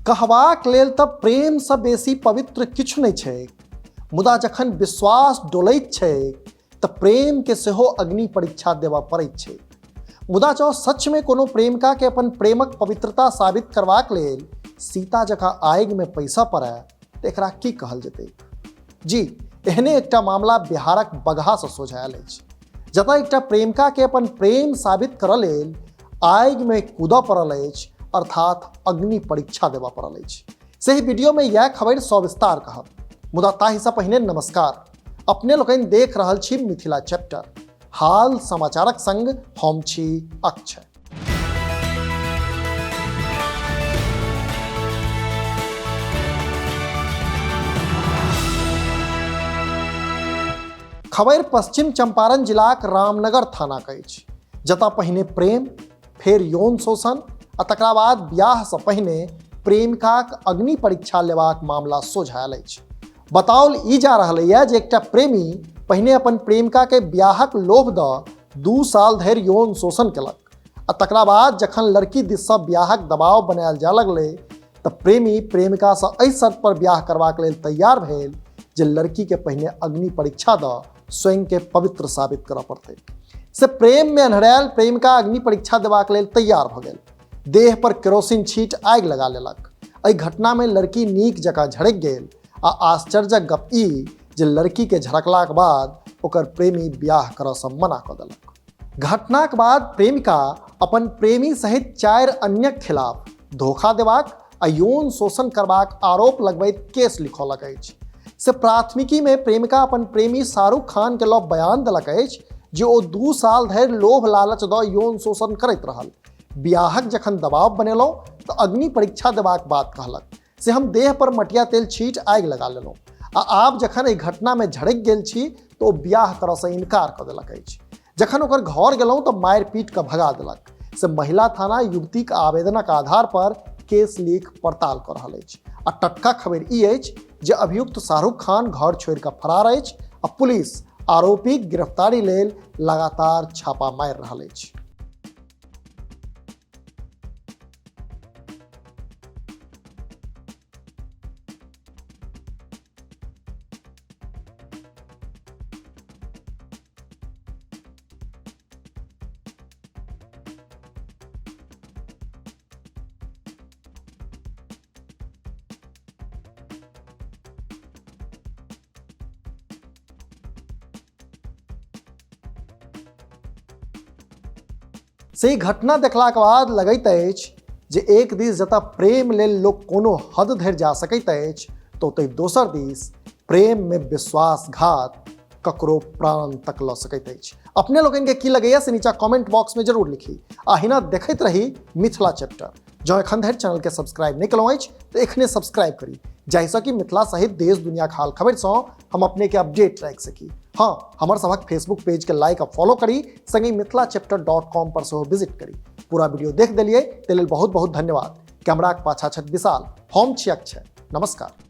कहबाक लेल तऽ प्रेमसँ बेसी पवित्र किछु नहि छैक, मुदा जखन विश्वास डोलैत छैक तऽ प्रेमके सेहो अग्नि परीक्षा देबऽ पड़ैत छैक। मुदा जँ सचमे कोनो प्रेमिकाके अपन प्रेमक पवित्रता साबित करबाक लेल सीता जकाँ आगिमे पैसऽ पड़य तऽ एकरा की कहल जेतै? जी, एहने एकटा मामला बिहारक बगहासँ सोझा आयल अछि, जतय एकटा प्रेमिकाके अपन प्रेम साबित करऽ लेल आगिमे कूदऽ पड़ल अछि, अर्थात अग्नि परीक्षा देबऽ पड़ल अछि। सही वीडियो में यह खबर सविस्तार कहब, मुदा ताहिसँ पहिने नमस्कार। अपने लोकनि देख रहल छी मिथिला चैप्टर, हाल समाचारक संग हम छी अक्षय। खबर पश्चिम चंपारण जिलाक रामनगर थानाक अछि, जतऽ पहिने प्रेम, फेर यौन शोषण आ तकरा बाद बियाहसँ पहिने प्रेमिकाक अग्नि परीक्षा लेबाक मामला सोझा आयल अछि। बताओल ई जा रहल यऽ जे एकटा प्रेमी पहिने अपन प्रेमिकाके बियाहक लोभ दऽ 2 साल धरि यौन शोषण केलक आ तकरा बाद जखन लड़की दिससँ बियाहक दबाव बनायल जाय लगलै तऽ प्रेमी प्रेमिकासँ एहि शर्त पर बियाह करबाक लेल तैयार भेल जे लड़कीके पहिने अग्नि परीक्षा दऽ स्वयंके पवित्र साबित करऽ पड़तै। से प्रेममे अन्हरायल प्रेमिका अग्नि परीक्षा देबाक लेल तैयार भऽ गेल। देह पर केरोसिन छीट आगि लगा लेलक। एहि घटनामे लड़की नीक जकाँ झड़कि गेल आ आश्चर्यक गप ई जे लड़कीके झड़कलाक बाद ओकर प्रेमी बियाह करऽसँ मना कऽ देलक। घटनाक बाद प्रेमिका अपन प्रेमी सहित 4 अन्यक खिलाफ धोखा देबाक आ यौन शोषण करबाक आरोप लगबैत केस लिखौलक अछि। से प्राथमिकी में प्रेमिका अपन प्रेमी शाहरुख खान के लऽ बयान देलक अछि जे ओ 2 साल धरि लोभ लालच दऽ यौन शोषण करैत रहल। बियाहक जखन दबाव बनेलहुँ तऽ अग्नि परीक्षा देबाक बात कहलक, से हम देह पर मटिया तेल छीट आगि लगा लेलहुँ आ आब जखन एहि घटनामे झड़कि गेल छी तऽ ओ बियाह करऽसँ इनकार कऽ देलक अछि। जखन ओकर घर गेलहुँ तऽ मारि पीट कऽ भगा देलक। से महिला थाना युवतीक आवेदनक आधार पर केस लिख पड़ताल कऽ रहल अछि आ टटका खबर ई अछि जे अभियुक्त शाहरुख खान घर छोड़ि कऽ फरार अछि आ पुलिस आरोपीक गिरफ्तारी लेल लगातार छापा मारि रहल अछि। से घटना देखलाक बाद लगैत अछि जे एक दिस जतऽ प्रेम लेल लोक कोनो हद धरि जा सकैत अछि तऽ ओतहि दोसर दिस प्रेम में विश्वासघात ककरो प्राण तक लऽ सकैत अछि। अपने लोकनि के की लगैया से नीचा कमेंट बॉक्स में जरूर लिखी आ हिना देखैत रही मिथिला चैप्टर। जँ एखन धरि चैनल के सब्सक्राइब नहि केलहुँ अछि तऽ एखने सब्सक्राइब करी, जाहिसँ कि मिथिला सहित देश दुनियाक हाल खबरिसँ हम अपने के अपडेट राखि सकी। हाँ, हमर सभक फेसबुक पेज के लाइक आ फॉलो करी, संगहि मिथिला चैप्टर .com पर सेहो विजिट करी। पूरा वीडियो देख देलियै ताहि लेल बहुत बहुत धन्यवाद। कैमराक पाछा छथि विशाल, हम छी अक्षय। नमस्कार।